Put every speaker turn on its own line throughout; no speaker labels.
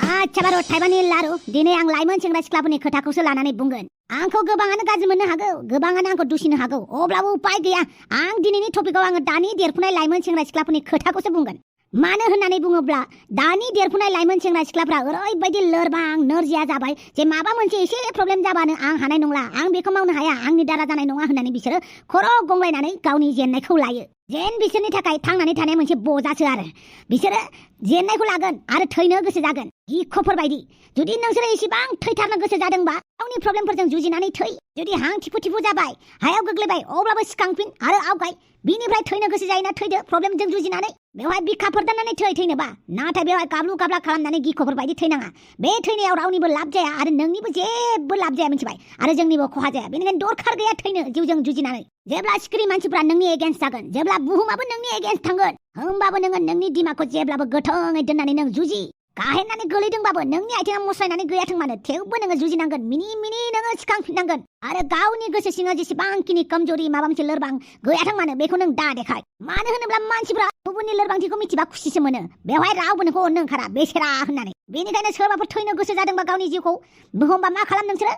आच्छा बार' थाइबानि लारु दिनै आं लाइमोन सेंग्रा सिख्लाफोरनि खोथाखौसो लानानै बुंगोन। आंखौ गोबाङानो गाज्रि मोननो हागौ, गोबाङानो आंखौ दुसिनो हागौ, अब्लाबो उपाय गैया। आं दिनैनि टपिकआव आङो दानि देरफुनाय लाइमोन सेंग्रा सिख्लाफोरनि खोथाखौसो बुंगोन। मानो होननानै बुङोब्ला दानि देरफुनाय लाइमोन सेंग्रा सिख्लाफ्रा ओरैबायदि लोरबां नोरजिया जाबाय जे माबा मोनसे एसे प्रब्लेम जाबानो आं हानाय नंला, आं बेखौ मावनो हाया, आंनि दारा जानाय नङा होननानै बिसोरो खर' गंग्लायनानै गावनि जेननायखौ लायो। जेन बिसोरनि थाखाय थांनानै थानाया मोनसे बजासो आरो बिसोरो जेननायखौ लागोन आरो थैनो गोसो जागोन गिख'फोर बायदि। जुदि नोंसोरो एसेबां थैथारनो गोसो जादोंबा गावनि प्रब्लेमफोरजों जुजिनानै थै। जुदि हां थिफु थिफु जाबाय, हायाव गोग्लैबाय, अब्लाबो सिखांफिन आरो आवगाय। बिनिफ्राय थैनो गोसो जायोना थैदो प्रब्लेमजों जुजिनानै। बेवहाय बिखाफोर दाननानै थैनोबा, नाथाय बेवहाय गाब्लु गाब्ला खालामनानै गिख'फोर बायदि थैनाङा। बे थैनायाव रावनिबो लाब जाया आरो नोंनिबो जेबो लाब जाया, मिथिबाय? आरो जोंनिबो खहा जाया। बेनिखायनो दरखार गैया थैनो जिउजों जुजिनानै। जेब्ला सिखिरि मानसिफ्रा नोंनि एगेन्स्ट जागोन, जेब्ला बुहुमाबो नोंनि एगेन्स्ट थांगोन, होमबाबो नोङो नोंनि दिमागखौ जेब्लाबो गोथोङै दोननानै नों जुजि। गाहेननानै गोलैदोंबाबो, नोंनि आथिङा मस्लायनानै गैयाथों मानो, थेवबो नोङो जुजिनांगोन। मिनि मिनि नोङो सिखांफिननांगोन आरो गावनि गोसो सिङाव जेसेबांखिनि कमजोरि माबा मोनसे लोरबां गैयाथों मानो बेखौ नों दा देखाय। मानो होनोब्ला मानसिफ्रा गुबुननि लोरबांथिखौ मिथिबा खुसिसो मोनो। बेवहाय रावबो नोंखौ अननो ओंखारा बेसेरा होननानै। बेनिखायनो सोरबाफोर थैनो गोसो जादोंबा गावनि जिउखौ, होमबा मा खालाम नोंसोरो?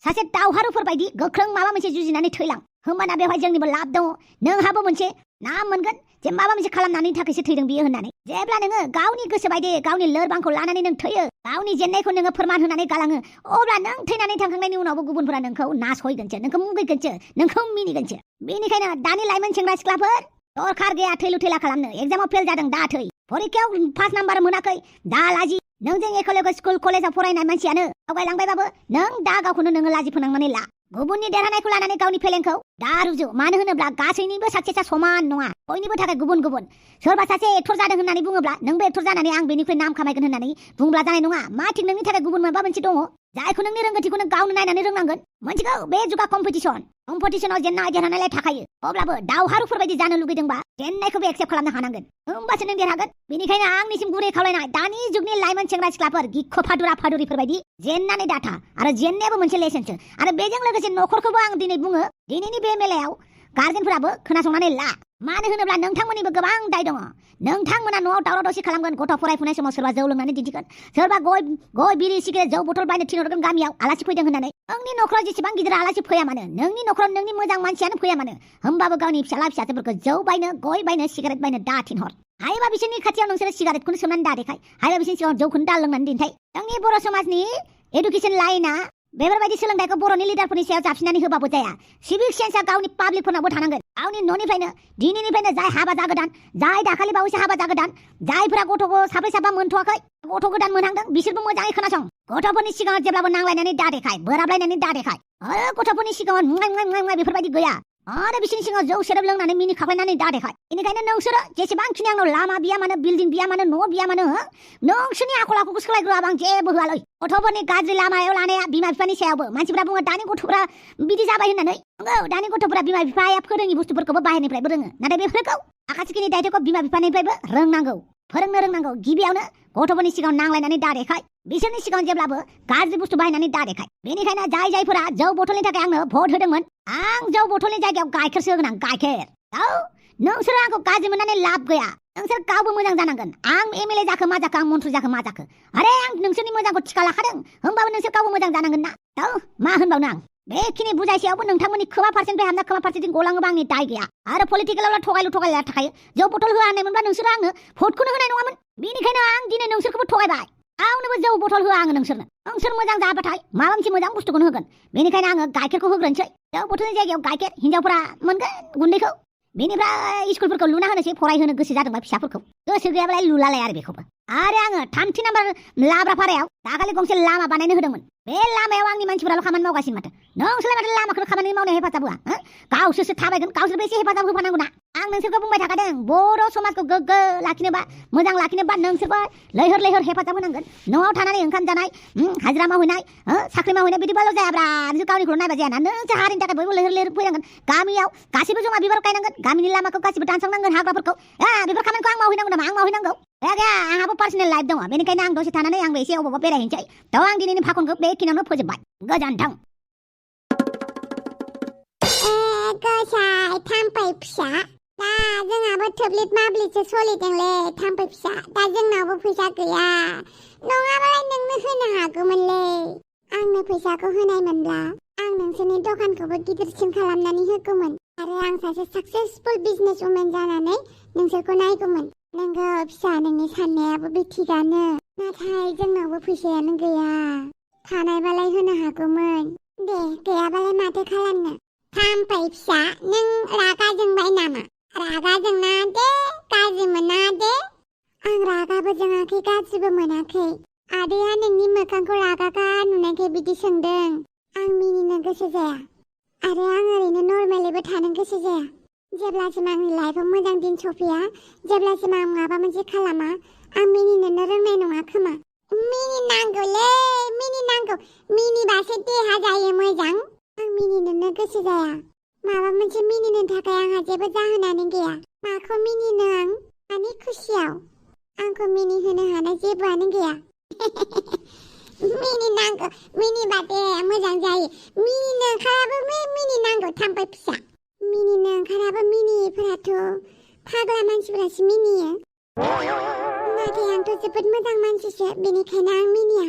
सासे दावहारुफोर बायदि गोख्रों माबा मोनसे जुजिनानै थैलां। होमबाना बेवहाय जोंनिबो लाब दङ। नोंहाबो मोनसे नाम मोनगोन जे माबा मोनसे खालामनानै थाखायसो थैदों बियो होननानै। जेब्ला नोङो गावनि गोसो बायदि गावनि लोरबांखौ लानानै नों थैयो, गावनि जेननायखौ नोङो फोरमान होनानै गालाङो, अब्ला नों थैनानै थांखांनायनि उनावबो गुबुनफोरा नोंखौ नासयगोनसो, नोंखौ मुगैगोनसो, नोंखौ मिनिगोनसो। बेनिखायनो दानि लाइमोन सेंग्रा सिख्लाफोर दरखार गैया थैलु थैला खालामनो। एग्जामाव फेल जादों दा थै, फरिखायाव फार्स्ट नाम्बार मोनाखै दा लाजि। नोंजों एखेलोगो स्कुल कलेजाव फरायनाय मानसियानो आवगायलांबायबाबो नों दा गावखौनो नोङो लाजि फोनांनानै ला। गुबुननि देरहानायखौ लानानै गावनि फेलेंखौ दा रुजु। मानो होनोब्ला गासैनिबो साक्सेसआ समान नङा, बयनिबो थाखाय गुबुन गुबुन। सोरबा सासे एक्टर जादों होननानै बुङोब्ला नोंबो एक्टर जानानै आं बेनिफ्राय नाम खामायगोन होननानै बुंब्ला जानाय नङा। मा थिग नोंनि थाखाय गुबुन माबा मोनसे दङ जायखौ नोंनि रोंगौथिखौ नों गावनो नायनानै रोंनांगोन। मोनथिगौ बे जुगा कम्पिटिसनाव जेननाय देरहानायलाय थाखायो, अब्लाबो दावहारुफोर बायदि जानो लुगैदोंबा जेननायखौबो एक्सेप्ट खालामनो हानांगोन, होमबासो नों देरहागोन। बेनिखायनो आंनिसिम गुरै खावलायनाय दानि जुगनि लाइमोन सेंग्रा सिख्लाफोर गिख' फादुरा फादुरिफोर बायदि जेननानै दाथा। आरो जेननायाबो मोनसे लेसनसो। आरो बेजों लोगोसे न'खरखौबो आं दिनै बुङो, दिनैनि बे मेलायाव गार्जेनफोराबो खोनासंनानै ला। मानो होनोब्ला नोंथांमोननिबो गोबां दाय दङ। नोंथांमोना न'आव दावराव दावसि खालामगोन, गथ' फरायफुनाय समाव सोरबा जौ लोंनानै दिन्थिगोन, सोरबा गय बिरि सिगारेट जौ बथल बायनो थिनहरगोन गामियाव आलासि फैदों होननानै। नोंनि न'खराव जेसेबां गिदिर आलासि फैया मानो, नोंनि न'खराव नोंनि मोजां मानसियानो फैया मानो, होमबाबो गावनि फिसाला फिसाजोफोरखौ जौ बायनो, गय बायनो, सिगारेट बायनो दा थिनहर। हायोबा बिसोरनि खाथियाव नोंसोरो सिगारेटखौनो सोमनानै दा देखाय, हायोबा बिसोरनि सिगाङाव जौखौनो दा लोंनानै दिन्थाय। जोंनि बर' समाजनि एडुकेसन लाइना बेफोरबायदि सोलोंथाइखौ बर'नि लिडारफोरनि सायाव जाबसिननानै होबाबो जाया। सिभिक सेन्सआ गावनि पाब्लिकफोरनावबो थानांगोन। गावनि न'निफ्रायनो दिनैनिफ्रायनो जाय हाबा जागोदान, जाय दाखालि बावैसो हाबा जागोदान, जायफोरा गथ'खौ साब्रै साबा मोनथ'वाखै, गथ' गोदान मोनहांदों, बिसोरबो मोजाङै खोनासं। गथ'फोरनि सिगाङाव जेब्लाबो नांलायनानै दा देखाय, बोराबलायनानै दा देखाय। आरो गथ'फोरनि सिगाङाव बेफोरबायदि गैया। आरो बिसोरनि सिगाङाव जौ सेरेब लोंनानै मिनि खाबायनानै दा देखाय। बेनिखायनो नोंसोरो जेसेबांखिनि आंनाव लामा बिया मानो, बिल्डिं बिया मानो, न' बिया मानो, नोंसोरनि आखल आखुखौ सोलायग्रोआबा आं जेबो होआलै। गथ'फोरनि गाज्रि लामायाव लानाया बिमा बिफानि सायावबो। मानसिफ्रा बुङो दानि गथ'फ्रा बिदि जाबाय होननानै। नंगौ, दानि गथ'फ्रा बिमा बिफाया फोरोङि बुस्थुफोरखौबो बाहेरनिफ्रायबो रोङो, नाथाय बेफोरखौ आखासिखिनि दायथ'खौ बिमा बिफानिफ्रायबो रोंनांगौ, फोरोंनो रोंनांगौ। गिबियावनो गथ'फोरनि सिगाङाव नांलायनानै दा देखाय, बिसोरनि सिगाङाव जेब्लाबो गाज्रि बुस्थु बाहायनानै दा देखाय। बेनिखायनो जायफोरा जौ बथलनि थाखाय आंनो भट होदोंमोन, आं जौ बथलनि जायगायाव गाइखेरसो होगोन, आं गाइखेर। औ, नोंसोरो आंखौ गाज्रि मोननानै लाब गैया। नोंसोर गावबो मोजां जानांगोन। आं एमएलए जाखो मा जाखो, आं मन्थ्रि जाखो मा जाखो, आरे आं नोंसोरनि मोजांखौ थिखा लाखादों, होमबाबो नोंसोर गावबो मोजां जानांगोन ना। औ, मा होनबावनो आं। बेखिनि बुजायसेयावबो नोंथांमोननि खोमा फारसेनिफ्राय हाबना खोमा फारसेथिं गलाङोबा आंनि दाय गैया। आरो पलिटिकेलाव थगायला थाखायो। जौ बथल होआ होननायमोनबा नोंसोरो आंनो भटखौनो होनाय नङामोन। बेनिखायनो आं दिनै नोंसोरखौबो थगायबाय। आंनोबो जौ बथल होआ आङो नोंसोरनो। नोंसोर मोजां जाबाथाय माबा मोनसे मोजां बुस्थुखौनो होगोन। बेनिखायनो आङो गाइखेरखौ होग्रोनोसै। जौ बथलनि जायगायाव गाइखेर, हिनजावफोरा मोनगोन गुन्दैखौ। बेनिफ्राय स्कुलफोरखौ लुना होनोसै, फरायहोनो गोसो जादोंबा फिसाफोरखौ, गोसो गैयाब्लाय लुलालाय आरो बेखौबो। आरो आङो 3थि नाम्बार लाब्रापारायाव दाखालि गंसे लामा बानायनो होदोंमोन। बे लामायाव आंनि मानसिफोराल' खामानि मावगासिनो माथो। नोंसोरलाय माथो लामाखौ खामानि मावनायाव हेफाजाब होआ? गावसोरसो थाबायगोन, गावसोरबो एसे हेफाजाब होफानांगौ ना। आं नोंसोरखौ बुंबाय थाखादों, बर' समाजखौ गोग्गो लाखिनोबा, मोजां लाखिनोबा नोंसोरबो लैहोर लैहोर हेफाजाब होनांगोन। न'आव थानानै ओंखाम जानाय, हाजिरा मावहैनाय, साख्रि मावहैनाय बिदिबाल' जायाब्रा। बिसोर गावनिखौल' नायबा जायाना। नोंसोर हारिनि थाखाय बयबो लैहोर लैहोर फैनांगोन। गामियाव गासिबो जमा बिबार गायनांगोन, गामिनि लामाखौ गासिबो दानस्रांनांगोन, हाग्राफोरखौ। बेफोर खामानिखौ आं मावहैनांगौ नामा? आं मावहैनांगौ? गैया, आंहाबो पार्सनेल लाइफ दङ। बेनिखायनो आं दसे थानानै आंबो एसे अबावबा बेरायहैनोसै। थ' आं दिनैनि फाखनखौ बेखिनियावनो फोजोबबाय। गोजोन्थों।
गोसाय थाम्फै फिसा, दा जोंहाबो थोब्लिद माब्लिदसो सोलिदोंलै थाम्फै फिसा। दा जोंनावबो फैसा गैया, नङाबालाय नोंनो होनो हागौमोनलै आंनो फैसाखौ होनायमोनब्ला आं नोंसोरनि दखानखौबो गिदिरसिन खालामनानै होगौमोन आरो आं सासे साक्सेसफुल बिजनेस वुमेन जानानै नोंसोरखौ नायगौमोन नोंगौ फिसा नोंनि साननायाबो बे थिगानो नाथाय जोंनावबो फैसायानो गैया थानायबालाय होनो हागौमोन दे गैयाबालाय माथो खालामनो थाम्फै फिसा नों रागा जोंबाय नामा रागा जोंना दे गाज्रि मोना दे आं रागाबो जोङाखै गाज्रिबो मोनाखै आदैया नोंनि मोखांखौ रागागा नुनायखाय बिदि सोंदों आं मिनिनो गोसो जाया आरो आं ओरैनो नर्मेलैबो थानो गोसो जाया जेब्लासिम आंनि लाइफआव मोजां दिन सफैया जेब्लासिम आं माबा मोनसे खालामा आं मिनिनोनो रोंनाय नङा खोमा मिनिनांगौलै मिनिनांगौ मिनिबासो देहा जायो मोजां आं मिनिनोनो गोसो जाया माबा मोनसे मिनिनो थाखाय आंहा जेबो जाहोनानो गैया माखौ मिनिनो आं मानि खुसियाव आंखौ मिनिहोनो हानाय जेबोआनो गैया मिनिनांगौ मिनिबा देहाया मोजां जायो मिनिनो ओंखाराबो मिनिनांगौ थाम्फै फिसा मिनिनो ओंखाराबो मिनियैफोराथ' फाग्ला मानसिफोरासो मिनियो नाथाय आंथ' जोबोद मोजां मानसिसो बेनिखायनो आं मिनिया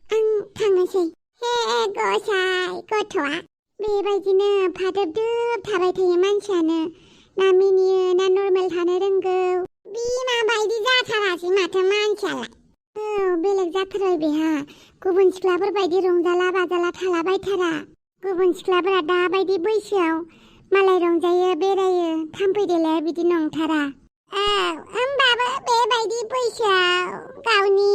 आं थांनोसै हे गसाइ गथ'आ बेबायदिनो फादोबदोब थाबाय थायो मानसियानो ना मिनियो ना नर्मेल थानो रोंगौ बिमा बायदि जाथारासै माथो मानसियालाय औ बेलेग जाथारबाय बेहा गुबुन सिख्लाफोर बायदि रंजाला बाजाला थालाबायथारा गुबुन सिख्लाफोरा दाबायदि बैसोआव मालाय रंजायो बेरायो थाम्फै देलाया बिदि नंथारा औ होमबाबो बेबायदि बैसोआव गावनि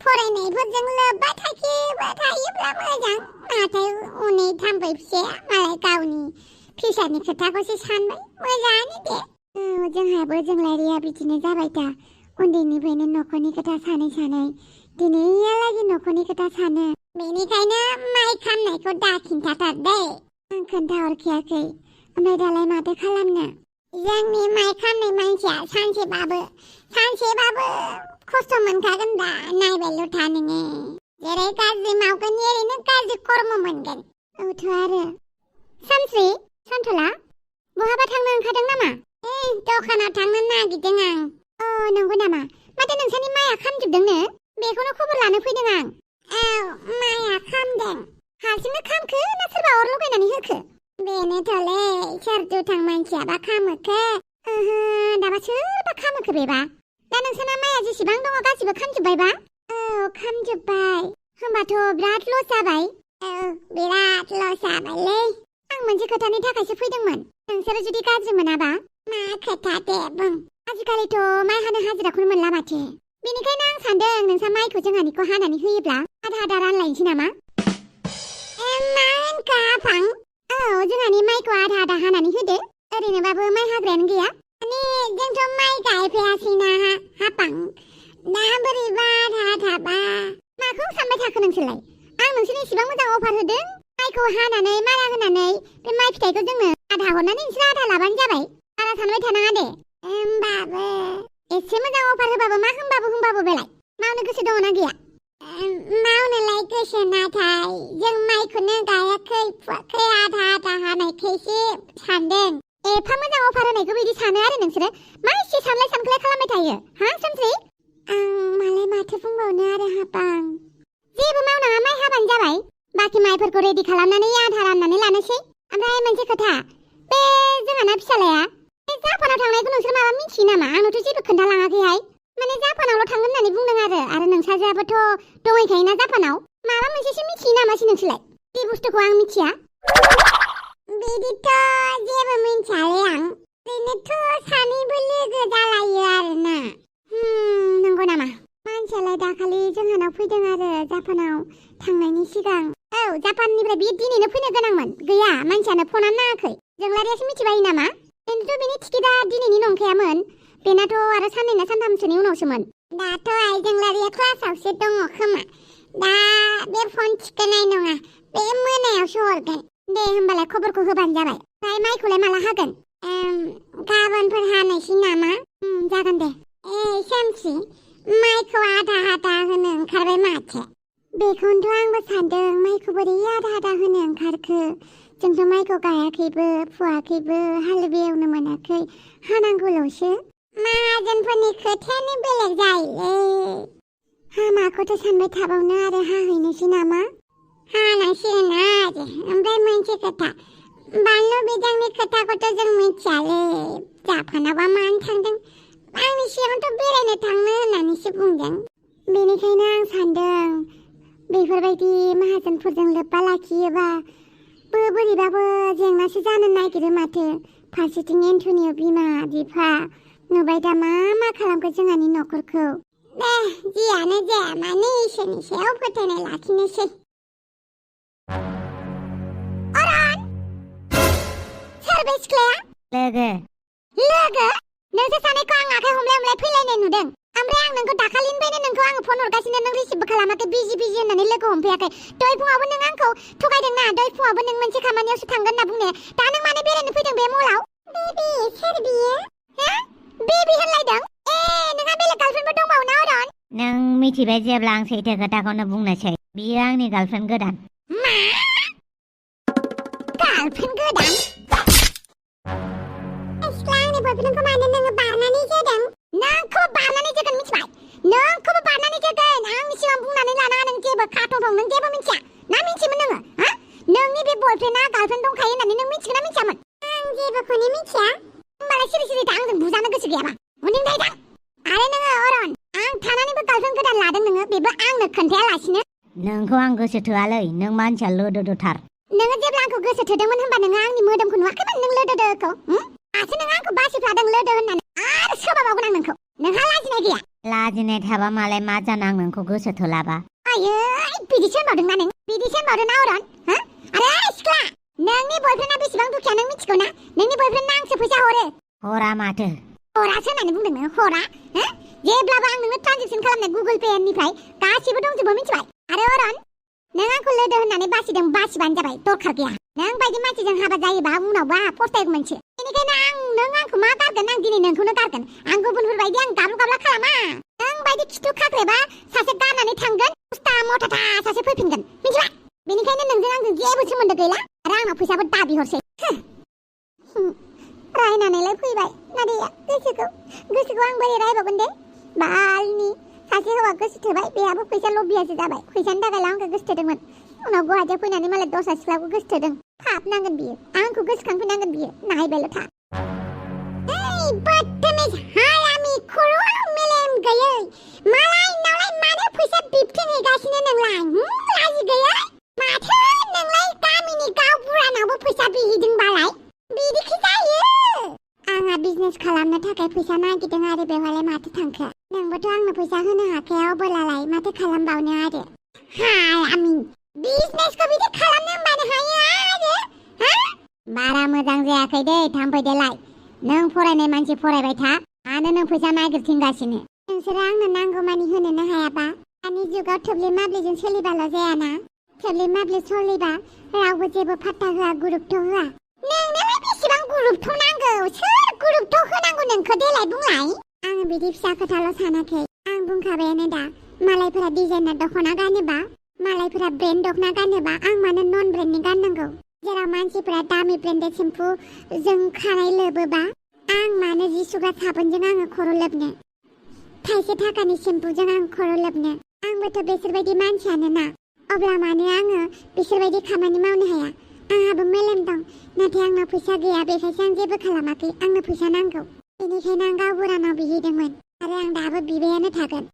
फरायनायफोरजों लोब्बा थायोब्ला मोजां नाथाय उनै थाम्फै फिसाया मालाय गावनि फिउचारनि खोथाखौसो सानबाय मोजाङानो दे औ जोंहाबो जोंलारिया बिदिनो जाबाय दा उन्दैनिफ्रायनो न'खरनि खोथा सानै दिनैहालागै न'खरनि खोथा सानो बेनिखायनो माइ खामनायखौ दा खिन्थाथार दे आं खोन्थाहरखायाखै ओमफ्राय दालाय माथो खालामनो जोंनि माइ खामनाय मानसिया सानसेबाबो खस्थ' मोनखागोन दा नायबायल' था नोङो जेरै गाज्रि मावगोन एरैनो गाज्रि कर्म मोनगोन औथ' आरो सानस्रि सन्थला बहाबा थांनो ओंखारदों नामा दखानाव थांनो नागिरदों आं नंगौ नामा माथो नोंसानि माइया खामजोबदोंनो बेखौनो खबर लानो फैदों आं औ माइया खामदों हारसिंनो खामखो ना सोरबा अर लगायनानै होखो बेनोथ'लै सोर दुथां मानसियाबा खामोखो दाबा सोरबा खामोखो बेबा दा नोंसाना माइया जेसेबां दङ गासिबो खामजोब्बायबा औ खामजोब्बाय होमबाथ' बिराद लस जाबाय औ बिराद लस जाबायलै आं मोनसे खोथानि थाखायसो फैदोंमोन नोंसोरो जुदि गाज्रि मोनाबा मा खोथा दे बुं आजिखालिथ' माइ हानो हाजिराखौनो मोनला माथो बेनिखायनो आं सानदों नोंसा माइखौ जोंहानिखौ हानानै होयोब्ला आधा रानलायनोसै नामा मा होनखो आफां औ जोंहानि माइखौ आधा हानानै होदो ओरैनोबाबो माइ हाग्रायानो गैया माने जोंथ' माइ गायफेरासैना हापां दा बोरैबा आधाबा माखौ सानबाय थाखो नोंसोरलाय आं नोंसोरनो इसेबां मोजां अफार होदों माइखौ हानानै मारा होनानै बे माइ फिथाइखौ जोंनो आधा हरनानै नोंसोर आधा लाबानो जाबाय बारा सानबाय थानाङा दे होमबाबो एसे मोजां अफार होबाबो मा होमबाबो बेलाय मावनो गोसो दङना गैया मावनोलाय गोसो नाथाय जों माइखौनो गायाखै फुवाखै आधा हानायखायसो सानदों एफा मोजां अफार होनायखौ बिदि सानो आरो नोंसोरो मा एसे सानलाय सानख्लाय खालामबाय थायो हा सानस्रि आं मालाय माथो बुंबावनो आरो हाबां जेबो मावनाङा माइ हाबानो जाबाय बाखि माइफोरखौ रेडि खालामनानै आधा राननानै लानोसै ओमफ्राय मोनसे खोथा बे जोंहाना फिसालाया बे जापानाव थांनायखौ नोंसोर माबा मिथियो नामा आंनोथ' जेबो खोन्थालाङाखैहाय माने जापानावल' थांगोन होननानै बुंदों आरो नोंसाजोआबोथ' दंहैखायोना जापानाव माबा मोनसेसो मिथियो नामासै नोंसोरलाय बे बुस्थुखौ आं मिथिया बिदिथ' जेबो मिथियालै आं ओरैनोथ' सानैबो लोगो जालायो आरोना नंगौ नामा मानसियालाय दाखालि जोंहानाव फैदों आरो जापानाव थांनायनि सिगां औ जापाननिफ्राय बे दिनैनो फैनो गोनांमोन गैया मानसियानो फनानो नाङाखै जोंलारियासो मिथिबायो नामा खिन्थु बेनि टिकेटआ दिनैनि नंखायामोन बेनाथ' आरो साननै ना सानथामसोनि उनावसोमोन दाथ' जोंलारिया क्लासावसो दङ खोमा दा बे फन थिखोनाय नङा बे मोनायावसो हरगोन दे होमबालाय खबरखौ होबानो जाबाय ओमफ्राय माइखौलाय माला हागोन गाबोनफोर हानायसै नामा जागोन दे सानस्रि माइखौ आधा होनो ओंखारबाय माथो बेखौनोथ' आंबो सानदों माइखौ बोरै आधा होनो ओंखारखो जोंथ' माइखौ गायाखैबो फुवाखैबो हालबो एवनो मोनाखै हानांगौल'सो माहाजोनफोरनि खोथायानो बेलेग जायोलै हामाखौथ' सानबाय थाबावनो आरो हाहैनोसै नामा? हानांसिगोन आरो। ओमफ्राय मोनसे खोथा, बानलु बिदांनि खोथाखौथ' जों मिथियालै। जापानावबा मानो थांदों? आंनि सिगाङावथ' बेरायनो थांनो होननानैसो बुंदों। बेनिखायनो आं सानदों बेफोरबायदि माहाजोनफोरजों लोब्बा लाखियोबा बोरैबाबो जेंनासो जानो नागिरो माथो। फारसेथिं एन्टनिय बिमा बिफा नुबाय दा मा खालामखो जोंहानि न'खरखौ। दे जियानो जाया मानो इसोरनि सायाव फोथायनाय लाखिनोसै। अरन! सोर बे सिख्लाया? लोगो? नोंसोर सानैखौ आं आखाइ हमलाय फैलायनाय नुदों। ओमफ्राय आं नोंखौ दाखालिनिफ्रायनो नोंखौ आङो फन हरगासिनो, नों रिसिभबो खालामाखै, बिजि होननानै लोगो हमफैयाखै। दहाय फुङावबो नों आंखौ थगायदोंना, दहाय फुङावबो नों मोनसे खामानियावसो थांगोन होनना बुंनाया। दा नों मानो बेरायनो फैदों बे मलाव? बेबि, सोर बियो? हा? बेबि होनलायदों? नोंहा बेलेग गार्लफ्रेन्डबो दंबावो ना अरन?
नों मिथिबाय जेब्ला आं सैथो खोथाखौनो बुंनोसै। बियो आंनि गार्लफ्रेन्ड गोदान।
मा? गार्लफ्रेन्ड गोदान? सिख्ला, आंनि बयफ्रेन्डखौ मानो नोङो बारनानै जोदों? नोंखौबो बारनानै जोगोन, मिथिबाय? नोंखौबो बारनानै जोगोन। आंनि सिगां बुंनानै लानाङा नों जेबो खाथं दं, नों जेबो मिथिया। ना मिथियोमोन नोङो? हा? नोंनि बे बयफ्रेन्डआ गार्लफ्रेन्ड दंखायो होननानै नों मिथिगोन ना मिथियामोन? आं जेबोखौनो मिथिया। होमबालाय सिरि था, आंजों बुजानो गोसो गैयाबा। उननिफ्राय दा। आरो नोङो अरन, आं थानानैबो गार्लफ्रेन्ड गोदान लादों नोङो, बेबो आंनो खोन्थायालासिनो।
नोंखौ आं गोसो थोआलै, नों मानसिया लोदोदोथार।
नोङो जेब्ला आंखौ गोसो थोदोंमोन होनबा नोङो आंनि मोदोमखौ नुवाखैमोन, नों लोदोदोखौ? दासो नों आंखौ बासिफ्लादों लोदो होननानै। आरो सोबाबावगोन आं नोंखौ। नोंहा लाजिनाय गैया?
लाजिनाय थाबा मालाय मा जानो आं नोंखौ गोसो थोलाबा।
आयै, बिदिसो होनबावदों ना नों? बिदिसो होनबावदों ना अरन? हा? आरे सिख्ला, नोंनि बयफ्रेन्डआ बेसेबां दुखिया नों मिथिगौ ना? नोंनि बयफ्रेन्डनो आंसो फैसा हरो।
हरा माथो?
हरासो होननानै बुंदों नोङो, हरा? हा? जेब्लाबो आं नोंनो ट्रान्जेक्सन खालामनाय गुगोल पे निफ्राय गासिबो दंजोबो, मिथिबाय? आरो अरन, नों आंखौ लोदो होननानै बासिदों, बासिबानो जाबाय, दरखार गैया। नों बायदि मानसिजों हाबा जायोबा उनावबा फस्थायगौमोनसो। बेनिखायनो नों आंखौ मा गारगोन? आं दिनै नोंखौनो गारगोन। आं गुबुनफोरबायदि आं गाब्लु गाब्ला खालामा। नों बायदि खिथु खाख्रेबा सासे गारनानै थांगोन, उस्था मथाथा सासे फैफिनगोन, मिथिबाय? बेनिखायनो नोंजों आंजों जेबो सोमोन्दो गैला आरो आंनाव फैसाबो दाबि हरसै। रायनानैलाय फैबाय नादैया, गोसोखौ आं बोरै रायबावगोन दे? बालनि सासे हौवा गोसो थोबाय, बेहाबो फैसा लबियासो जाबाय। फैसानि थाखायल' आंखौ गोसो थोदोंमोन, उनाव गुवाहाटियाव फैनानै मालाय दस्रा सिख्लाखौ गोसो थोदों। पाप नांगोन बियो, आंखौ गोसोखांफैनांगोन बियो। नायबायल' था। बदतमिज हारामि खर'आव मेलेम गैयै, मालायनावलाय मानो फैसा बिबथिंहैगासिनो नोंलाय? लाजि गैयै? माथो नोंलाय गामिनि गावबुरानावबो फैसा बिहैदोंबालाय? बिदिखि जायो? आंहा बिजनेस खालामनो थाखाय फैसा नागिरदों आरो बेवहायलाय माथो थांखो? नोंबोथ' आंनो फैसा होनो हाखाया, अब्लालाय माथो खालामबावनो आरो? हारामि, बिजनेसखौ बिदि खालामनो होनबानो हायो आरो? हा?
बारा मोजां जायाखै दे, थांफैदोलाय। नों फरायनाय मानसि फरायबाय था, मानो नों फैसा नागिरथिंगासिनो?
नोंसोरो आंनो नांगौमानि होनोनो हायाबा? दानि जुगाव थोब्ले माब्लेजों सोलिबाल' जायाना? थोब्ले माब्ले सोलिबा रावबो जेबो फात्ता होआ, गुरुत्व होआ। नोंनोलाय बेसेबां गुरुत्व नांगौ? सोर गुरुत्व होनांगौ नोंखौ देलाय बुंलाय? आं बिदि फिसा खोथाल' सानाखै, आं बुंखाबायानो दा। मालायफोरा डिजाइनार दख'ना गानोबा, मालायफोरा ब्रेन्ड दख'ना गानोबा आं मानो नन ब्रेन्डनि गाननांगौ? जेराव मानसिफोरा दामि ब्रेन्डेड सेम्पु जों खानाय लोबोबा आं मानो जि सुग्रा साबोनजों आङो खर' लोबनो? थाइसे थाखानि सेम्पुजों आं खर' लोबनो? आंबोथ' बिसोरबायदि मानसियानो ना। अब्ला मानो आङो बिसोरबायदि खामानि मावनो हाया? आंहाबो मेलेम दं, नाथाय आंनाव फैसा गैया, बेखायसो आं जेबो खालामाखै। आंनो फैसा नांगौ, बेनिखायनो आं गावबुरानाव बिहैदोंमोन आरो आं दाबो बिबायानो थागोन।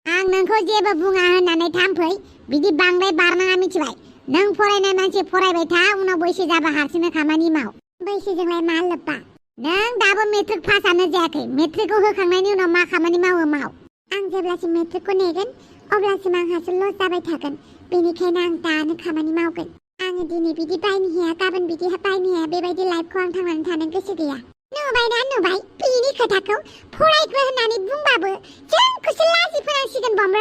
आं नोंखौ जेबो बुङा होननानै थांफै, बिदि बांद्राय बारनाङा, मिथिबाय? नों फरायनाय मानसि फरायबाय था, उनाव बैसो जाबा हारसिंनो खामानि माव।
बैसोजोंलाय मा लोब्बा?
नों दाबो मेट्रिक पासआनो जायाखै। मेट्रिकखौ होखांनायनि उनाव मा खामानि मावो माव।
आं जेब्लासिम मेट्रिकखौ नेगोन अब्लासिम आंहासो लस जाबाय थागोन। बेनिखायनो आं दानो खामानि मावगोन। आङो दिनै बिदि बायनो हाया, गाबोन बिदि बायनो हाया, बेबायदि लाइफखौ आं थांनानै थानो गोसो गैया। नुबाय बेनि खोथाखौ फरायग्रो होननानै बुंबाबो जोंखौसो लाजि फोनांसिगोन बम्र'।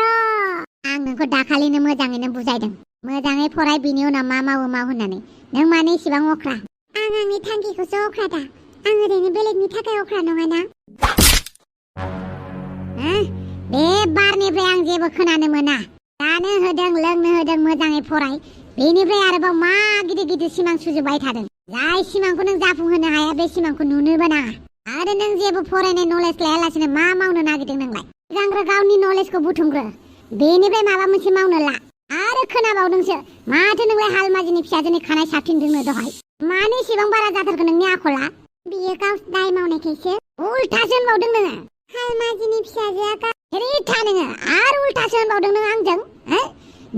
आं नोंखौ दाखालिनो मोजाङैनो बुजायदों, मोजाङै फराय, बिनि उनाव मा मावो माव होननानै। नों मानो इसेबां अख्रा?
आं आंनि थांखिखौसो अख्रा दा, आं ओरैनो बेलेगनि थाखाय अख्रा नङाना।
बे बारनिफ्राय आं जेबो खोनानो मोना। जानो होदों, लोंनो होदों, मोजाङै फराय। बेनिफ्राय आरोबाव मा गिदिर गिदिर सिमां सुजुबाय थादों? जाय सिमांखौ नों जाफुंहोनो हाया, बे सिमांखौ नुनोबो नाङा। आरो नों जेबो फरायनाय नलेज लायालासिनो मा मावनो नागिरदों नोंलाय? सिगांग्रो गावनि नलेजखौ बुथुमग्रो बेनिफ्राय माबा मोनसे मावनो ला आरो खोनाबावदोंसो माथो नोंलाय हालमाजिनि फिसाजोनि खानाय साबसिनदोंनो दहाय मानो एसेबां बारा जाथारगोन नोंनि आखला
बियो गाव दाय मावनायखायसो
उल्थासो होनबावदों नोङो
हालमाजिनि फिसाजोआ
रिथा नोङो आरो उल्थासो होनबावदों नों आंजों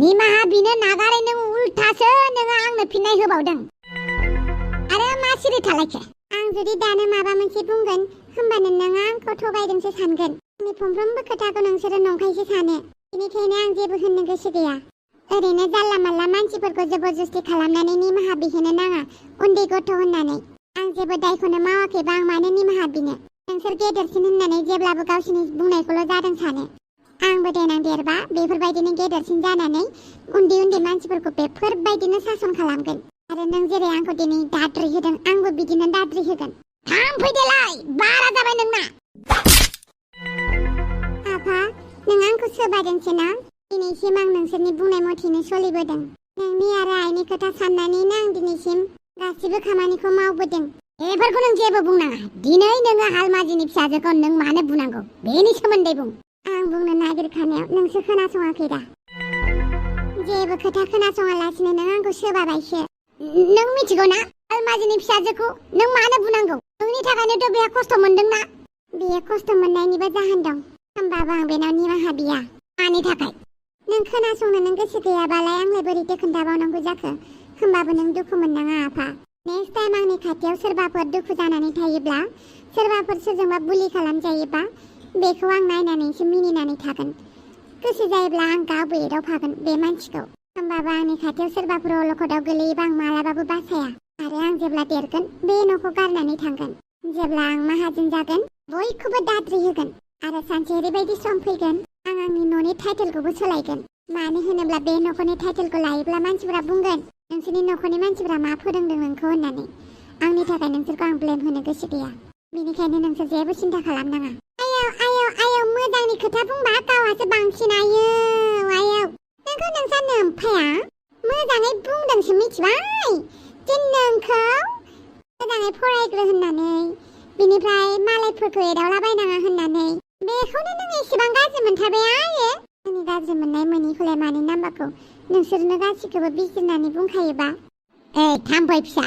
निमाहा बिनो नागारै नों उल्थासो नोङो आंनो फिननाय होबावदों आरो मा सिरि थालायखो
आं जुदि दानो माबा मोनसे बुंगोन होमबानो नों आंखौ थगायदोंसो सानगोन आंनि फंफ्रोमबो खोथाखौ नोंसोरो नंखायसो सानो बेनिखायनो आं जेबो होननो गोसो गैया ओरैनो जानला मानला मानसिफोरखौ जबरदस्ति खालामनानै निमाहा बिहोनो नाङा उन्दै गथ' होननानै आं जेबो दायखौनो मावाखैबा आं मानो निमाहा बिनो नोंसोर गेदेरसिन होननानै जेब्लाबो गावसिनि बुंनायखौल' जादों सानो आंबो देनां देरबा बेफोरबायदिनो गेदेरसिन जानानै उन्दै उन्दै मानसिफोरखौ बेफोरबायदिनो सासन खालामगोन आरो नों जेरै आंखौ दिनै दाद्रि होदों आंबो बिदिनो दाद्रि होगोन थांफैदेलाय बारा जाबाय नोंना आफा नों आंखौ सोबादोंसो ना दिनैसिम आं नोंसोरनि बुंनाय मथेनो सोलिबोदों नोंनि आरो आइनि खोथा साननानैनो आं दिनैसिम गासिबो खामानिखौ मावबोदों
बेफोरखौ नों जेबो बुंनाङा दिनै नोङो हालमाजिनि फिसाजोखौ नों मानो बुंनांगौ बेनि सोमोन्दै बुं
आं बुंनो नागिरखानायाव नोंसो खोनासङाखै दा जेबो खोथा खोनासङालासिनो नों आंखौ सोबाबायसो
नों मिथिगौ ना हालमाजिनि फिसाजोखौ नों मानो बुंनांगौ नोंनि थाखायनोथ' बेहा खस्थ' मोनदोंना
बेयो खस्थ' मोननायनिबो जाहोन दं होमबाबो आं बेनाव निमाहा बिया
मानि थाखाय
नों खोनासंनो नों गोसो गैयाबालाय आंलाय बोरैथो खोन्थाबावनांगौ जाखो होमबाबो नों दुखु मोननाङा आफा नेक्स्ट टाइम आंनि खाथियाव सोरबाफोर दुखु जानानै थायोब्ला सोरबाफोर सोरजोंबा बुलि खालामजायोबा बेखौ आं नायनानैसो मिनिनानै थागोन गोसो जायोब्ला आं गावबो एदावफागोन बे मानसिखौ होमबाबो आंनि खाथियाव सोरबाफोर अलखदाव गोलैयोबा आं मालाबाबो बासाया आरो आं जेब्ला देरगोन बे न'खौ गारनानै थांगोन जेब्ला आं माहाजोन जागोन बयखौबो दाद्रि होगोन आरो सानसे ओरैबायदि सम फैगोन आं आंनि न'नि टाइटेलखौबो सोलायगोन मानो होनोब्ला बे न'खरनि टाइटेलखौ लायोब्ला मानसिफोरा बुंगोन नोंसोरनि न'खरनि मानसिफोरा मा फोरोंदों नोंखौ होननानै आंनि थाखाय नोंसोरखौ आं ब्लेम होनो गोसो गैया बेनिखायनो नोंसोर जेबो सिन्था खालामनाङा आयौ मोजांनि खोथा बुंबा गावहासो बांसिन आयौ नोंखौ नोंसा नोम्फाया मोजाङै बुंदोंसो मिथिबाय जे नोंखौ मोजाङै फरायग्रो होननानै बिनिफ्राय मालायफोरखौ एदावलाबायनाङा होननानै बेखौनो नों एसेबां गाज्रि मोनथारबाय आरो आंनि गाज्रि मोननाय मोनैखौलाय मानो नाम्बारखौ नोंसोरनो गासिखौबो बिजिरनानै बुंखायोबा
थाम्फै फिसा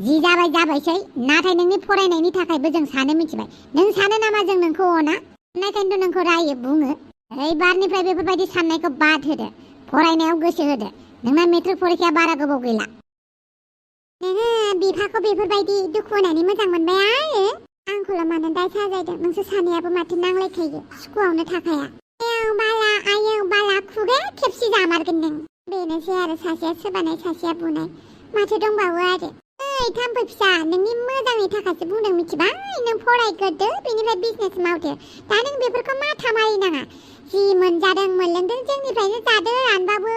जि जाबाय जाबायसै नाथाय नोंनि फरायनायनि थाखायबो जों सानो मिथिबाय नों सानो नामा जों नोंखौ अना ओंखायनोथ' नोंखौ रायो बुङो एबारनिफ्राय बेफोरबायदि साननायखौ बाद होदो फरायनायाव गोसो होदो नोंना मेट्रिक फरिखाया बारा गोबाव गैला
नोङो बिफाखौ बेफोरबायदि दुखु होनानै मोजां मोनबाय आरो आंखौल' मानो दाय साजायदों नोंसोर सानैयाबो माथो नांलायखायो सुखुआवनो थाखाया आयौ बाला खुगाया खेबसे जामारगोन नों बेनोसै आरो सासेया सोबानाय सासेया बुनाय माथो दंबावो आरो थाम्फै फिसा नोंनि मोजांनि थाखायसो बुंदों मिथिबाय नों फरायग्रोदो बेनिफ्राय बिजनेस मावदो दा नों बेफोरखौ माथा मारिनाङा जि मोनजादों मोनलोंदों जोंनिफ्रायनो जादो रानबाबो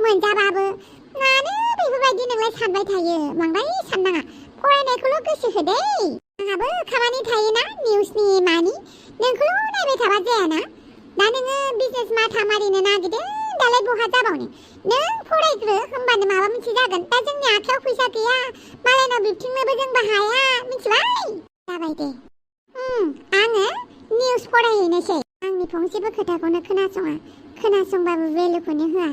मोनजाबाबो मानो बेफोरबायदि नोंलाय सानबाय थायो बांद्राय साननाङा फरायनायखौल' गोसो होदे आंहाबो खामानि थायोना निउसनि मानि नोंखौल' नायबाय थाबा जायाना दा नोङो बिजनेस माथा मारिनो नागिरदों दालाय बहा जाबावनो नों फरायग्रो होमबानो माबा मोनसे जागोन दा जोंनि आखायाव फैसा गैया मालायनाव बिबथिंनोबो जोंबो हाया मिथिबाय जाबाय दे आङो निउस फरायहैनोसै आंनि फंसेबो खोथाखौनो खोनासंबाबो भेलुखौनो होआ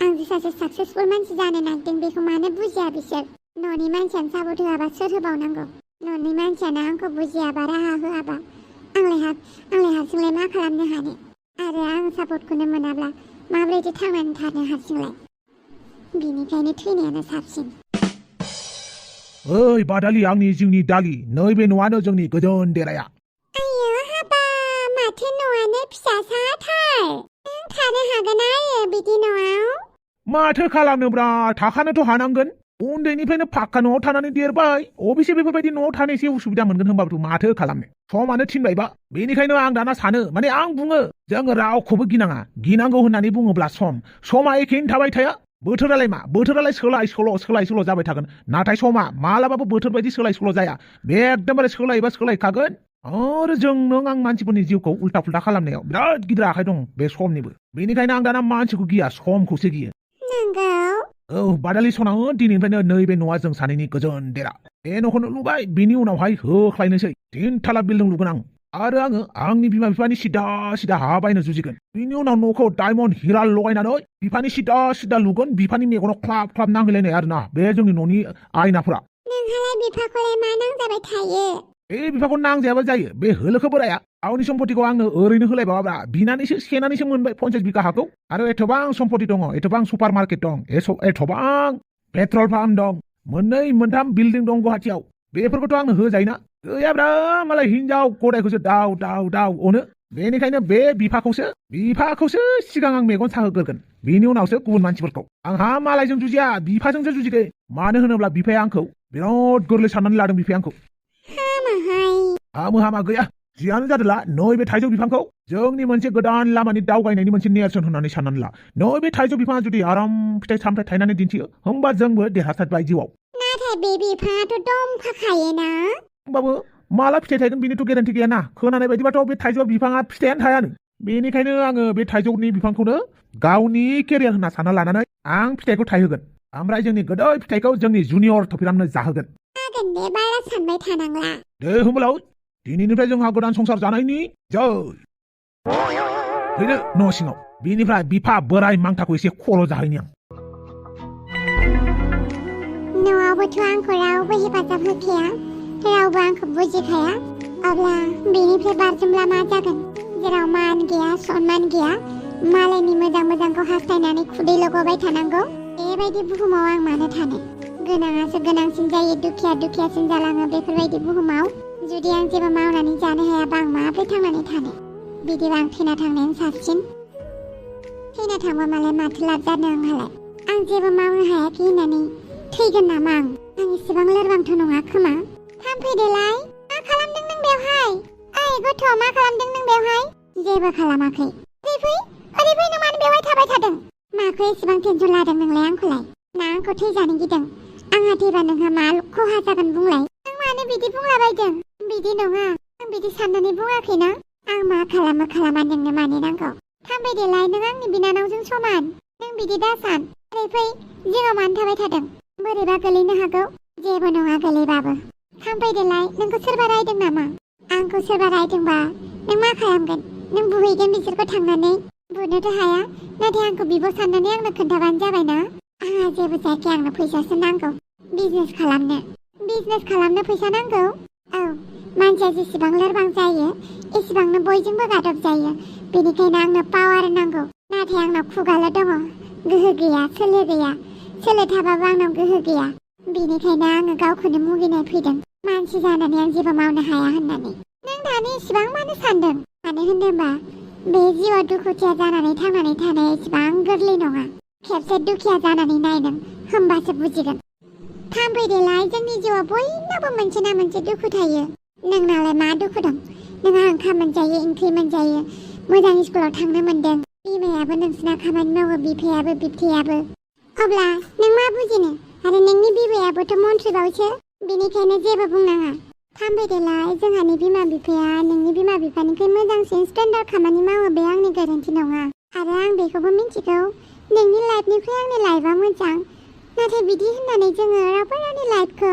आं जे सासे साक्सेसफुल मानसि जानो नागिरदों बेखौ मानो बुजिया बिसोर न'नि मानसियानो सापर्ट होआबा सोर होबावनांगौ न'नि मानसियानो आंखौ बुजियाबा राहा होआबा आंलाय हारसिंलाय मा खालामनो हानो आरो आं सापर्टखौनो मोनाब्ला माब्रैथो थांनानै थानो हारसिंलाय बिनिखायनो थैनायानो साबसिन
ओइ बादालि आंनि जिउनि दालि नैबे न'आनो जोंनि गोजोन देराया
आयौ हाबा माथो न'आनो फिसासाथार नों थानो हागोन आरो बिदि न'आव
माथो खालामनोब्रा थाखानोथ' हानांगोन उन्दैनिफ्रायनो फाक्का न'आव थानानै देरबाय अबेसे बेफोरबायदि न'आव थानो एसे उसुबिदा मोनगोन होनबाबोथ' माथो खालामनो समानो थिनबायबा बेनिखायनो आं दाना सानो माने आं बुङो जोङो रावखौबो गिनांगौ होननानै बुङोब्ला समा एखेयैनो थाबाय थाया बोथोरालाय सोलाय सोल' जाबाय थागोन नाथाय समा मालाबाबो बोथोर बायदि सोलाय सोल' जाया बे एकदमबारे सोलायबा सोलायखागोन आरो नों आं मानसिफोरनि जिउखौ उल्टा फुल्टा खालामनायाव बिराद गिदिर आखाइ दं बे समनिबो बेनिखायनो आं दाना मानसिखौ गिया समखौसो गियो औ बादालि सना दिनैनिफ्रायनो नैबे न'आ जों सानैनि गोजोन देरा बे न'खौनो लुबाय बिनि उनावहाय होख्लायनोसै 3 थाला बिल्डिं लुगोन आं आरो आङो आंनि बिमा बिफानि सिदा सिदा हा बायनो जुजिगोन बिनि उनाव न'खौ डायमन्ड हिरा लगायनानै बिफानि सिदा सिदा लुगोन बिफानि मेगनाव ख्लाब ख्लाब नांहैलायनाय आरोना बे जोंनि न'नि आयनाफोरा
नोंहालाय बिफाखौलाय मा नांजाबाय थायो
बे बिफाखौ नांजायाबा जायो बे होलोखो बोराया गावनि सम्पतिखौ आंनो ओरैनो होलायबावाब्रा बिनानैसो सेनानैसो मोनबाय 50 बिघा हाखौ आरो एथबां सम्पति दङ एथबां सुपार मार्केट दं एथबां पेट्रल पाम्प दं मोननै मोनथाम बिल्डिं दं गुवाहाटियाव बेफोरखौथ' आंनो होजायोना गैयाब्रा मालाय हिनजाव गदायखौसो दाव दाव दाव अनो बेनिखायनो बे बिफाखौसो सिगां आं मेगन साहोग्रोगोन बिनि उनावसो गुबुन मानसिफोरखौ आंहा मालायजों जुजिया बिफाजोंसो जुजिगोन मानो होनोब्ला बिफाया आंखौ बिराद गोरलै साननानै लादों बिफाया आंखौ हामा गैया जियानो जादोला नैबे थाइजौ बिफांखौ जोंनि मोनसे गोदान लामानि दावगायनायनि मोनसे नेरसोन होननानै साननानै ला नैबे थाइजौ बिफाङा जुदि आराम फिथाइ सामथाइ थायनानै दिन्थियो होमबा जोंबो देरहासारबाय जिउआव
नाथाय बे बिफाङाथ' दंखायोना
होमबाबो माला फिथाइ थायगोन बेनिथ' गेरेन्टि गैयाना खोनानाय बायदिबाथ' बे थाइजौ बिफाङा फिथाइयानो थायानो बेनिखायनो आङो बे थाइजौनि बिफांखौनो गावनि केरियार होनना सानना लानानै आं फिथाइखौ थायहोगोन ओमफ्राय जोंनि गोदै फिथाइखौ जोंनि जुनियर थफिरामनो जाहोगोन
जागोन दे बारा सानबाय थानांला
दे होमब्ला दिनैनिफ्राय जोंहा गोदान संसार जानायनि जै फैदो न' सिङाव बिनिफ्राय बिफा बोराय मांथाखौ एसे खर' जाहैनि आं
न'आवबोथ' आंखौ रावबो हेफाजाब होखाया रावबो आंखौ बुजिखाया अब्ला बेनिफ्राय बारजुमब्ला मा जागोन जेराव मान गैया सनमान गैया मालायनि मोजांखौ हास्थायनानै खुदै लगायबाय थानांगौ बेबायदि बुहुमाव आं मानो थानो गोनाङासो गोनांसिन जायो दुखियासिन जालाङो बेफोरबायदि बुहुमाव जुदि आं जेबो मावनानै जानो हायाबा आं माब्रै थांनानै थानो बिदिबा आं थैना थांनायानो साबसिन थैना थांबा मालाय माथो लाब जानो आंहालाय आं जेबो मावनो हायाखै होननानै थैगोन नामा आं इसेबां लोरबांथ' नङा खोमा थांफैदोलाय मा खालामदों नों बेवहाय ओइ गथ' मा खालामदों नों बेवहाय जेबो खालामाखै ओरै फै नों मानो बेवहाय थाबाय थादों माखौ एसेबां टेनसन लादों नोंलाय आंखौलाय ना आंखौ थैजानो गिदों आंहा थैबा नोंहा मा खहा जागोन बुंलाय नों मानो बिदि बुंलाबायदों बिदि नङा आं बिदि साननानै बुङाखैना आं मा खालामा नोंनो मानो नांगौ थांफैदोलाय नों आंनि बिनानावजों समान नों बिदि दासान ओरै फै जिङाव मानो थाबाय थादों बोरैबा गोलैनो हागौ जेबो नङा गोलैबाबो थांफैदोलाय नोंखौ सोरबा रायदों नामा आंखौ सोरबा रायदोंबा नों मा खालामगोन नों बुहैगोन बिसोरखौ थांनानै बुनोथ' हाया नाथाय आंखौ बिब' साननानै आंनो खोन्थाबानो जाबायना आंहा जेबो जायाखै आंनो फैसासो नांगौ बिजनेस खालामनो फैसा नांगौ औ मानसिया जेसेबां लोरबां जायो एसेबांनो बयजोंबो गादब जायो बेनिखायनो आंनो पावार नांगौ नाथाय आंनाव खुगाल' दङ गोहो गैया सोलो थाबाबो आंनाव गोहो गैया बेनिखायनो आङो गावखौनो मुगैनाय फैदों मानसि जानानै आं जेबो मावनो हाया होननानै नों दानो इसेबां मानो सानदों मानो होनदोंबा बे जिउआव दुखुथिया जानानै थांनानै थानाया इसेबां गोरलै नङा खेबसे दुखिया जानानै नाय नों होमबासो बुजिगोन थांफैदोलाय जोंनि जिउआव बयनाबो मोनसे ना मोनसे दुखु थायो नोंनालाय मा दुखु दं नोंहा ओंखाम मोनजायो ओंख्रि मोनजायो मोजां स्कुलाव थांनो मोनदों बिमायाबो नोंसिना खामानि मावो बिफायाबो बिबथैयाबो अब्ला नों मा बुजिनो आरो नोंनि बिबैयाबोथ' मन्थ्रिबावसो बेनिखायनो जेबो बुंनाङा थांफैदोलाय जोंहानि बिमा बिफाया नोंनि बिमा बिफानिख्रुइ मोजांसिन स्टेन्डार्ड खामानि मावो बे आंनि गोरोन्थि नङा आरो आं बेखौबो मिथिगौ नोंनि लाइफनिख्रुइ आंनि लाइफआ मोजां नाथाय बिदि होननानै जोङो रावबो लाइफखौ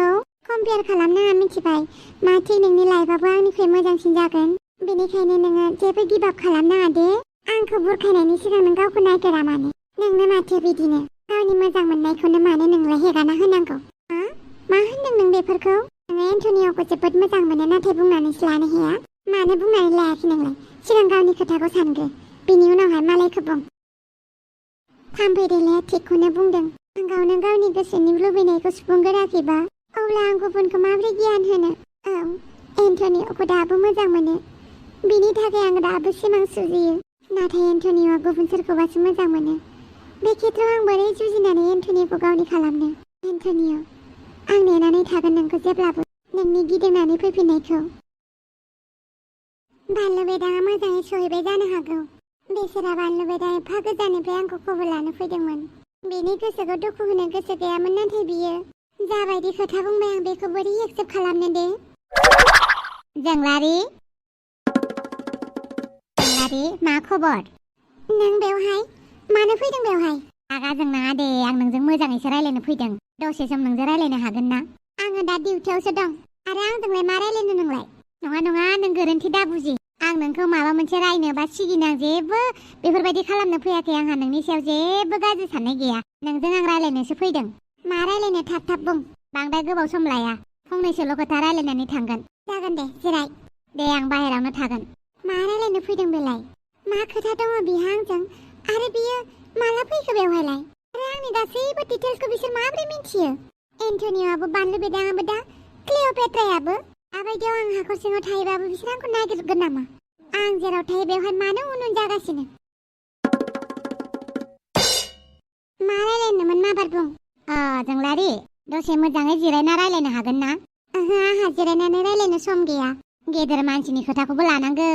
कम्पेयार खालामनाङा मिथिबाय माथो नोंनि लाइफआबो आंनिख्रुइ मोजांसिन जागोन बेनिखायनो नोङो जेबो गिभ आप खालामनाङा दे आंखौ बुरखायनायनि सिगां नों गावखौ नायगोरा मानो नोंनो माथो बिदिनो गावनि मोजां मोननायखौनो मानो नोंलाय हेगारना होनांगौ मा होनदों नों बेफोरखौ नोङो एन्टनिय'खौ जोबोद मोजां मोनो नाथाय बुंनानैसो लानो हाया मानो बुंनानै लायाखै नोंलाय सिगां गावनि खोथाखौ सानग्रो बिनि उनावहाय मालायखौ बुं थांफैदोलाय थिगखौनो बुंदों आं गावनो गावनि गोसोनि लुबैनायखौ सुफुंगोराखैबा अब्ला आं गुबुनखौ माबोरै गियान होनो औ एन्टनिय'खौ दाबो मोजां मोनो बिनि थाखाय आं दाबो सिमां सुजुयो नाथाय एन्टनिय'आ गुबुन सोरखौबासो मोजां मोनो बे खेत्रआव आं बोरै जुजिनानै एन्टनिय'खौ गावनि खालामनो एन्टनिय' आं नेनानै थागोन नोंखौ जेब्लाबो नोंनि गिदिंनानै फैफिननायखौ बानलु बेदाङा मोजाङै सहैबाय जानो हागौ बेसोरा बानलु बेदा एफा गोजाननिफ्राय आंखौ खबर लानो फैदोंमोन बेनि गोसोखौ दुखु होनो गोसो गैयामोन नाथाय बियो जाबायदि खोथा बुंबाय आं बेखौ बोरै एक्सेप्ट खालामनो दे जंग्लारि मा खबर नों बेवहाय मानो फैदों बेवहाय रागा जोंनाङा दे आं नोंजों मोजाङैसो रायलायनो फैदों दसे सम नोंजों रायलायनो हागोन ना आङो दा डिउटियावसो दं आरो आंजोंलाय मा रायलायनो नोंलाय नङा नङा नों गोरोन्थि दा बुजि आं नोंखौ माबा मोनसे रायनो बा सिगिनो आं जेबो बेफोरबायदि खालामनो फैयाखै आंहा नोंनि सायाव जेबो गाज्रि साननाय गैया नोंजों आं रायलायनोसो फैदों मा रायलायनो थाब थाब बुं बांद्राय गोबाव सम लाया फंनैसोल' खोथा रायलायनानै थांगोन जागोन दे जिराय दे आं बाहेरावनो थागोन मा रायलायनो फैदों बेलाय मा खोथा दङ बिहा आंजों आरो बियो माला फैखो बेवहायलाय आरो आंनि गासैबो डिटेल्सखौ बिसोर माबोरै मिन्थियो एन्टनिय'आबो बानलु बेदाङाबो दा क्लिअपेट्रायाबो आबायदियाव आं हाखर सिङाव थायोबाबो बिसोर आंखौ नागिरगोन नामा आं जेराव थायो बेवहाय मानो उन उन जागासिनो मा रायलायनोमोन माबार बुं
जोंलारि दसे मोजाङै जिरायना रायलायनो हागोन ना
ओहो आंहा जिरायनानै रायलायनो सम गैया
गेदेर मानसिनि खोथाखौबो लानांगौ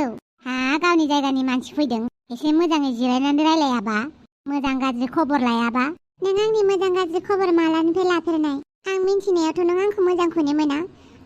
गावनि जायगानि मानसि फैदों एसे मोजाङै जिरायनानै रायलायाबा मोजां गाज्रि खबर लायाबा
नों आंनि मोजां गाज्रि खबर मालानिफ्राय लाफेरनाय आं मिन्थिनायावथ' नों आंखौ मोजांखौनो मोना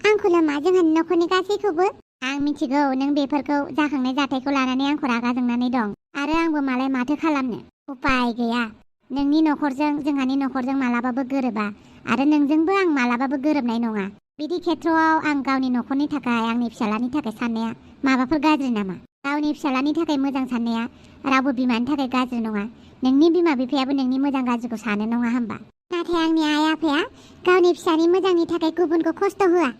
आंखौल' मा जोंहानि न'खरनि गासैखौबो
आं मिथिगौ नों बेफोरखौ जाखांनाय जाथायखौ लानानै आंखौ रागा जोंनानै दं आरो आंबो मालाय माथो खालामनो उपाय गैया नोंनि न'खरजों जोंहानि न'खरजों मालाबाबो गोरोबा आरो नोंजोंबो आं मालाबाबो गोरोबनाय नङा बिदि खेत्रआव आं गावनि न'खरनि थाखाय आंनि फिसालानि थाखाय साननाया माबाफोर गाज्रि नामा गावनि फिसालानि थाखाय मोजां साननाया रावबो बिमानि थाखाय गाज्रि नङा नोंनि बिमा बिफायाबो नोंनि मोजां गाज्रिखौ सानो नङा होमबा
नाथाय आंनि आइ आफाया गावनि फिसानि मोजांनि थाखाय गुबुनखौ खस्थ' होआ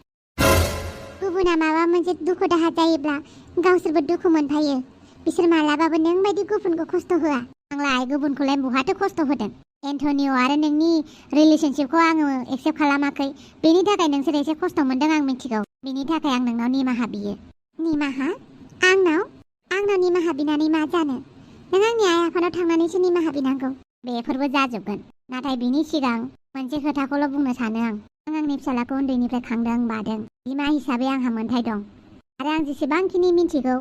गुबुना माबा मोनसे दुखु दाहा जायोब्ला गावसोरबो दुखु मोनफायो बिसोर मालाबाबो नों बायदि गुबुनखौ खस्थ' होआ
आंलाय गुबुनखौलाय बहाथो खस्थ' होदों एन्टनिय' आरो नोंनि रिलेशनशिपखौ आङो एक्सेप्ट खालामाखै बेनि थाखाय नोंसोर एसे खस्थ' मोनदों आं मिथिगौ बेनि थाखाय आं नोंनाव निमाहा बियो
निमाहा आंनाव निमाहा बिनानै मा जानो नों आंनि आइ आफानाव थांनानैसो निमाहा बिनांगौ
बेफोरबो जाजोबगोन नाथाय बिनि सिगां मोनसे खोथाखौल' बुंनो सानो आं आंनि फिसालाखौ उन्दैनिफ्राय खांदों बादों बिमा हिसाबै आंहा मोन्थाय दं आरो आं जेसेबांखिनि मिथिगौ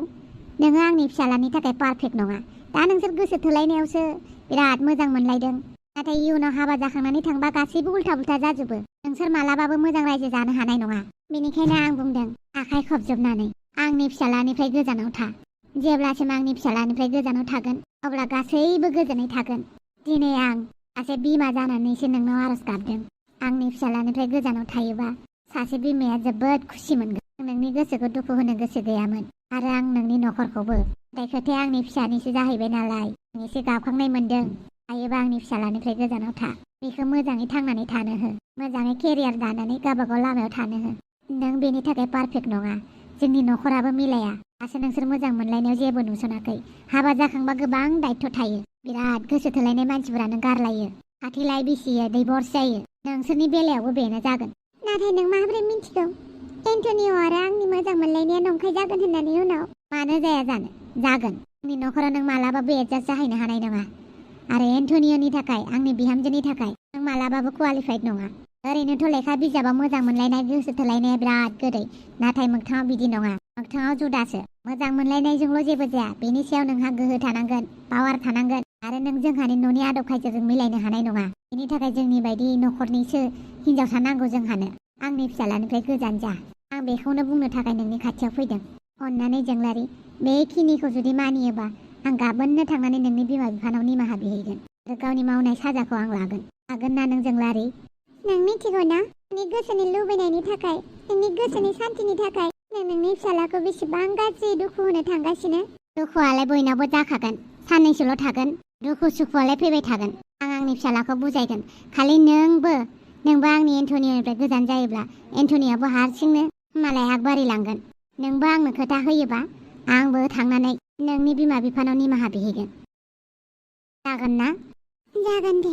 नोङो आंनि फिसालानि थाखाय पारफेक्ट नङा दा नोंसोर गोसो थोलायनायावसो बिराद मोजां मोनलायदों नाथाय इयुनाव हाबा जाखांनानै थांबा गासैबो उल्था उल्था जाजोबो नोंसोर मालाबाबो मोजां रायजो जानो हानाय नङा बेनिखायनो आं बुंदों आखाइ खबजोबनानै आंनि फिसालानिफ्राय गोजानाव था जेब्लासिम आंनि फिसालानिफ्राय गोजानाव थागोन अब्ला गासैबो गोजोनै थागोन दिनै आं सासे बिमा जानानैसो नोंनाव आरज गाबदों आंनि फिसालानिफ्राय गोजानाव थायोबा सासे बिमाया जोबोद खुसि मोनगोन नोंनि गोसोखौ दुखु होनो गोसो गैयामोन आरो आं नोंनि न'खरखौबो नाथाय खोथाया आंनि फिसानिसो जाहैबाय नालाय एसे गाबखांनाय मोनदों हायोबा आंनि फिसालानिफ्राय गोजानाव था बेखौ मोजाङै थांनानै थानो हो मोजाङै केरियार दानानै गावबागाव लामायाव थानो हो नों बेनि थाखाय पारफेक्ट नङा जोंनि न'खराबो मिलाया दासो नोंसोर मोजां मोनलायनायाव जेबो नुसनाखै हाबा जाखांबा गोबां दायित्व थायो बिराद गोसो थोलायनाय मानसिफोरानो गारलायो खाथिलाय बिसियो डिभर्स जायो नोंसोरनि बेलायावबो बेनो जागोन
नाथाय नों माबोरै मिन्थिगौ एन्टनिय' आरो आंनि मोजां मोनलायनाया नंखाय जागोन होननानै उनाव
मानो जाया जानो जागोन आंनि न'खराव नों मालाबाबो एडजास्ट जाहैनो हानाय नङा आरो एन्टनिय'नि थाखाय आंनि बिहामजोनि थाखाय नों मालाबाबो क्वालिफाइड नङा ओरैनोथ' लेखा बिजाबाव मोजां मोनलायनाय गोसो थोलायनाया बिराद गोदै नाथाय मोगथाङाव बिदि नङा मोगथाङाव जुदासो मोजां मोनलायनायजोंल' जेबो जाया बेनि सायाव नोंहा गोहो थानांगोन पावार थानांगोन आरो नों जोंहानि न'नि आदब खायदाजों मिलायनो हानाय नङा बेनि थाखाय जोंनि बायदि न'खरनिसो हिनजावसा नांगौ जोंहानो आंनि फिसालानिफ्राय गोजान जा आं बेखौनो बुंनो थाखाय नोंनि खाथियाव फैदों अननानै जोंलारि बेखिनिखौ जुदि मानियोबा आं गाबोननो थांनानै नोंनि बिमा बिफानाव निमाहा बिहैगोन आरो गावनि मावनाय साजाखौ आं लागोन हागोन ना नों जोंलारि
नों मिथिगौ ना नोंनि गोसोनि लुबैनायनि थाखाय नोंनि गोसोनि सान्थिनि थाखाय नों नोंनि फिसालाखौ बेसेबां गाज्रि दुखु होनो थांगासिनो
दुखुआलाय बयनावबो जाखागोन साननैसोल' थागोन दुखु सुखुआलाय फैबाय थागोन आं आंनि फिसालाखौ बुजायगोन खालि नोंबो आंनि एन्टनिय'निफ्राय गोजान जायोब्ला एन्टनिय'आबो हारसिंनो मालाय आगबारिलांगोन नोंबो आंनो खोथा होयोबा आंबो थांनानै नोंनि बिमा बिफानाव निमाहा बिहैगोन जागोन ना
जागोन दे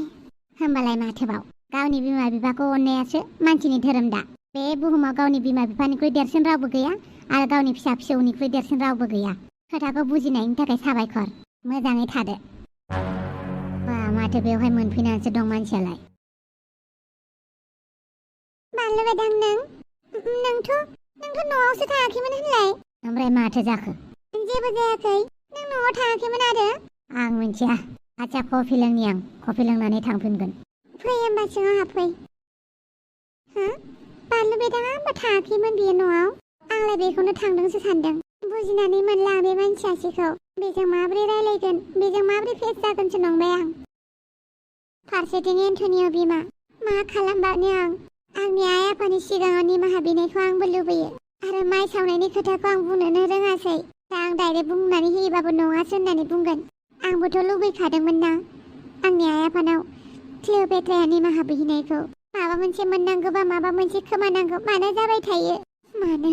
होमबालाय माथोबाव गावनि बिमा बिफाखौ अननायासो मानसिनि धोरोम दा बे बुहुमाव गावनि बिमा बिफानिख्रुइ देरसिन रावबो गैया आरो गावनि फिसा फिसौनिख्रुइ देरसिन रावबो गैया खोथाखौ बुजिनायनि थाखाय साबायखर मोजाङै थादो माथो बेवहाय मोनफैनानैसो दं मानसियालाय
बानलु बेदां नोंथ' न'आवसो थायाखैमोन होनलाय
ओमफ्राय माथो जाखो
जेबो जायाखै नों न'आव थायाखैमोन आरो
आं मिथिया आচ্ছা कफि लोंनि आं कफि लोंनानै थांफिनगोन
फै होमबा सिङाव हाबफै हो बानलु बेदाङा होमबा थायाखैमोन बियो न'आव आंलाय बेखौनो थांदोंसो सानदों बुजिनानै मोनला बे मानसियासेखौ बेजों माबोरै रायलायगोन बेजों माबोरै फेस जागोनसो नंबाय आं फारसेथिं एन्टनिय' बिमा मा खालामबावनो आं आंनि आइ आफानि सिगाङाव निमाहा बिनायखौ आंबो लुबैयो आरो माइ सावनायनि खोथाखौ आं बुंनोनो रोङासै। दा आं डाइरेक्ट बुंनानै होयोबाबो नङासो होननानै बुंगोन। आंबोथ' लुबैखादोंमोन ना आंनि आइ आफानाव क्लिअपेट्राया निमाहा बिहैनायखौ। माबा मोनसे मोननांगौबा माबा मोनसे खोमानांगौ मानो जाबाय थायो? मानो